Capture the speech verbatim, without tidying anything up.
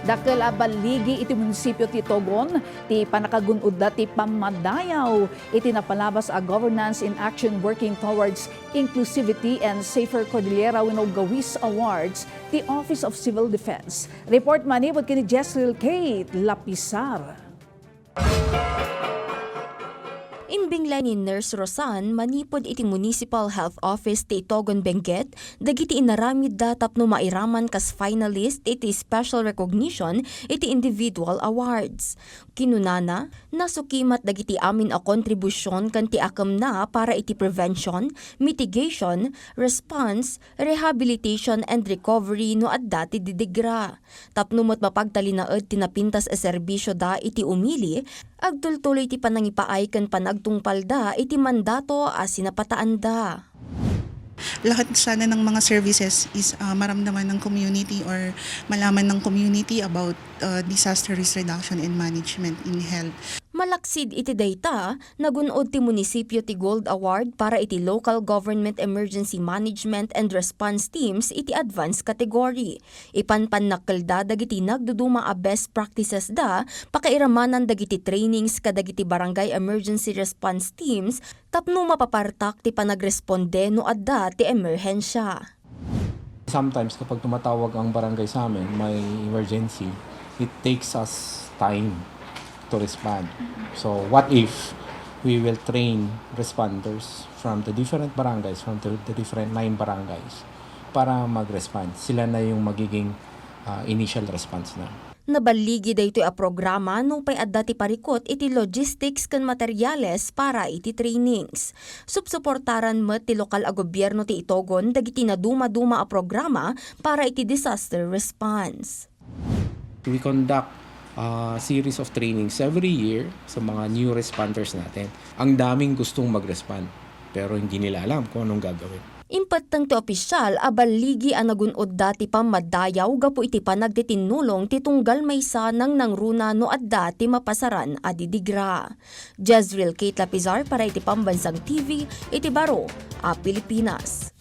Dakkel a balligi iti munisipio ti Itogon ti pannakagun-odda ti pammadayaw iti napalabas a Governance in Action Working Towards Inclusivity and Safer Cordillera wenno GAWIS Awards ti Office of Civil Defense. Report manipud ken ni Jezreel Kate Lapisar. Imbinglay ni Nurse Rosan manipud iti Municipal Health Office ti Itogon, Benguet dagiti inaramidda tapno mairaman kas finalist iti special recognition iti individual awards. Kinunana, nasukimat dagiti amin a kontribusion ken ti akemna para iti prevention, mitigation, response, rehabilitation and recovery no adda ti didigra. Tapno met mapagtalinaed ti napintas a serbisioda iti umili, agtultuloy ti panangipaay ken panagtungpalda iti mandato a sinapataanda. Lahat sana ng mga services is ah, maramdaman ng community or malaman ng community about ah, disaster risk reduction and management in health. Malaksid iti dayta, nagun-od ti munisipio ti Gold Award para iti Local Government Emergency Management and Response Teams iti advanced category. Ipanpannakkelda dagiti nagduduma a best practices da pakairamanan dagiti trainings kadagiti Barangay Emergency Response Teams tapno mapapartak ti panagresponde no adda ti emerhensia. Sometimes kapag tumatawag ang barangay sa amin, may emergency, it takes us time to respond. So what if we will train responders from the different barangays, from the, the different nine barangays, para mag-respond? Sila na yung magiging uh, initial response na. Naballigi daytoy a programa nupay adda ti parikut iti logistics ken materiales para iti trainings. Supsuportaran met ti lokal a gobierno ti Itogon dagiti naduma-duma a programa para iti disaster response. We conduct a series of trainings every year sa mga new responders natin. Ang daming gustong mag-respond, pero hindi nila alam kung anong gagawin. Impetteng ti opisyal a balligi a nagun-odda ti pammadayaw gapu iti panagtitinnulong ti tunggal maysa nangnangruna no adda ti mapasaran a didigra. Jezreel Kate Lapizar para iti Pambansang T V iti baro a Pilipinas.